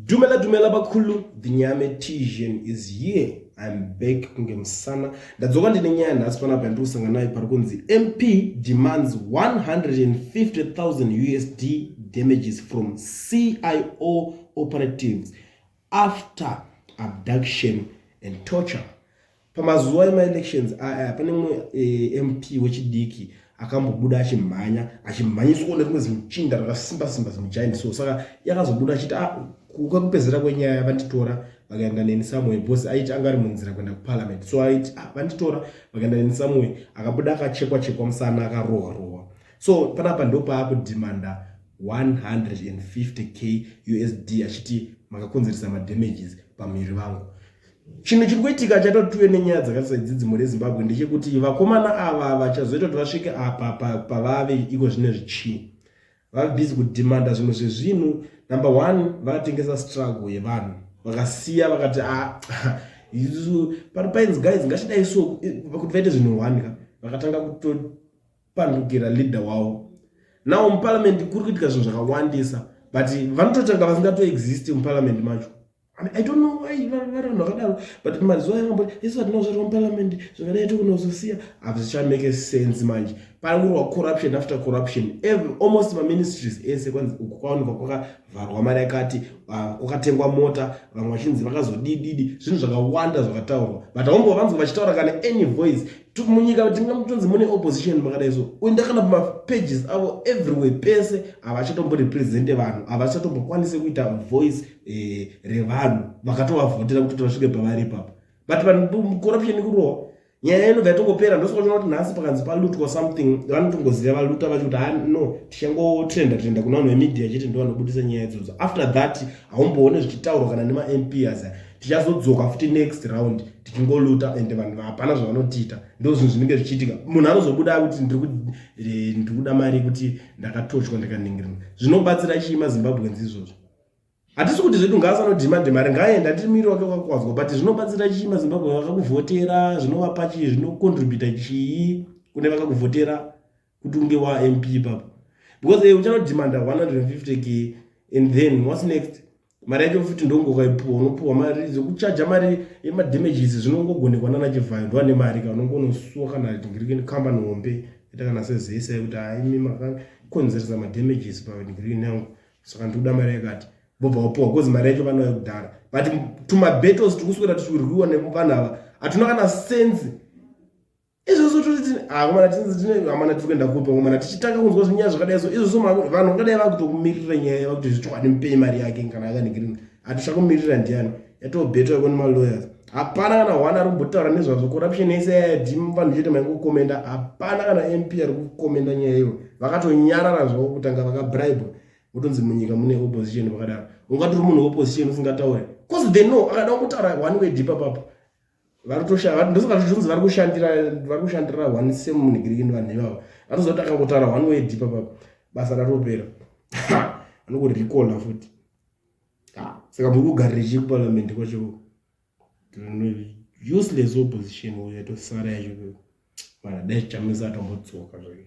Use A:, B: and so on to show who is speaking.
A: Dumela dumela bakhulu, the Nyametisian is here. I'm back kunge musana. Ndadzoka ndine nyaya nhasi panapa yandiri kusangana nayo pari kunzi MP demands 150,000 USD damages from CIO operatives after abduction and torture. Pamazuva emaelections aya pane mumwe MP wechidiki akambobuda achimhanya achimhanyiswa nerimwe zimuchinda rakasimba simba zimugiant so saka yakazobuda achiti ah, kwekupedzera kwenyaya vanditora vakaenda neni somewhere because aiti anga ari munzira kuenda kuparliament so aiti ah, vanditora vakaenda neni somewhere akabuda akachekwa chekwa musana akarohwa rohwa so panapa ndopaakudhimanda 150k usd achiti makakonzeresa madamages pamuviri vangu. Chinhu chiri kuitika chaita kuti tive nenyaya dzakaita saidzidzi mhuri yeZimbabwe ndechekuti vakomana ava vachazoita kuti vasvike apa pavave iko zvine zvichii vave busy kudhimanda zvimwe zvezvinhu. Number one, vakatengesa struggle yevanhu vakasiya vakati ah, isusu pari painzi guys ngachidai so kuti vaite zvinhu one ka vakatanga kutopandukira leader wavo. Now muparliament kuri kuitika zvinhu zvakawandisa but vanototanga vasingatoexist muparliament macho. I don't know why vari vanhu vakadaro but mazuva akambo isu hatina kuzvarwa muparliament zvakadai tokunozosiya hazvichamake sense manje. Pari kurwa corruption after corruption every almost maministries ese kwanzi uku kwaonekwa kwakavharwa mari yakati kwakatengwa mota vamwe vachinzi vakazodididi zvinhu zvakawanda zvakataurwa but haumbo vanzwa vachitaura kana any voice munyika tingamutonzi mune opposition makadai so uenda kana pamapages avo everywhere pese havachatomborepresente vanhu havachatombokwanisi kuita voice revanhu vakatovavhotera kuti vasvike pavari ipapo but vanhu corruption ikurohwa nyaya inobva yatongopera. Ndosaka uchiona kuti nhasi pakanzi palutwa something vanotongoziva valuta vacho kuti ah, no tichangotrenda trenda kuna vanhu vemedia chete ndo vanobudisa nyaya idzodzo. After that haumboone zvichitaurwa kana nemaMP aya. Tichazodzoka futi next round tichingoluta and vanhu hapana zvavanotiita. Ndo zvinhu zvinenge zvichiitika. Munhu anozobuda kuti ndiri kuda mari kuti ndakatochwa ndikaningirina. Zvinobatsira chii maZimbabweans izvozvo? Hatisi kuti zvedu ngaasanodhimande mari ngaaenda tiri miri wake wakakwadzwa but zvinobatsira chii maZimbabwe vakakuvhotera? Zvinovapa chii? Zvinocontributa chii kune vakakuvhotera kuti unge waMP ipapo? Because uchanodhimanda 150k and then what's next? Mari yacho futi ndongokaipuwa unopuwa mari dzekuchaja mari yemadamages zvinongogonekwa nana Chivhayo ndoane mari ka unongonosuwa kana ngirikini kambani hombe ita kana sezesa yekuti haimi makakonzeresa madamages pangirikini yangu saka ndikuda mari yakati vobva vapuwa because mari yacho vanoya kudhara. But tumabattles tiri kuswera tichirwiwa nevanhu ava hatuna kana sense izvozvo. Toti akomana hamana tiri kuenda kupi akomana tichitanga kunzwa zvinyaya zvakadai so izvozvo vanhu vangadai vakutokumirira nyaya vakuti zvichokwadi mupei mari yake kana yakaningirina hatichakumirira ndiani yatobhetwa yako nemalawyers. Hapana kana one ari kumbotaura nezvazvo. Corruption yese yayadhim vanhu chete maingokomenda hapana kana MP ari kukomenda nyaya iyo vakatonyarara zvavo kutanga vakabribwa votonzi munyika mune opposition vakadaro. Ungatori munhu weopposition usingataure cause they know akada kungotaura one word ipapapo varitoshaya. Ndosaka zvichinzi vari kushandira one same munhingirikini vanhu ivavo vanoziva kuti akangotaura one word ipapapo basa ratopera vanokurecalla futi. Saka muri kugarira chii kuparliament kwacho? Useless opposition yatosara yacho mana dai Chamisa atombodzoka zvake.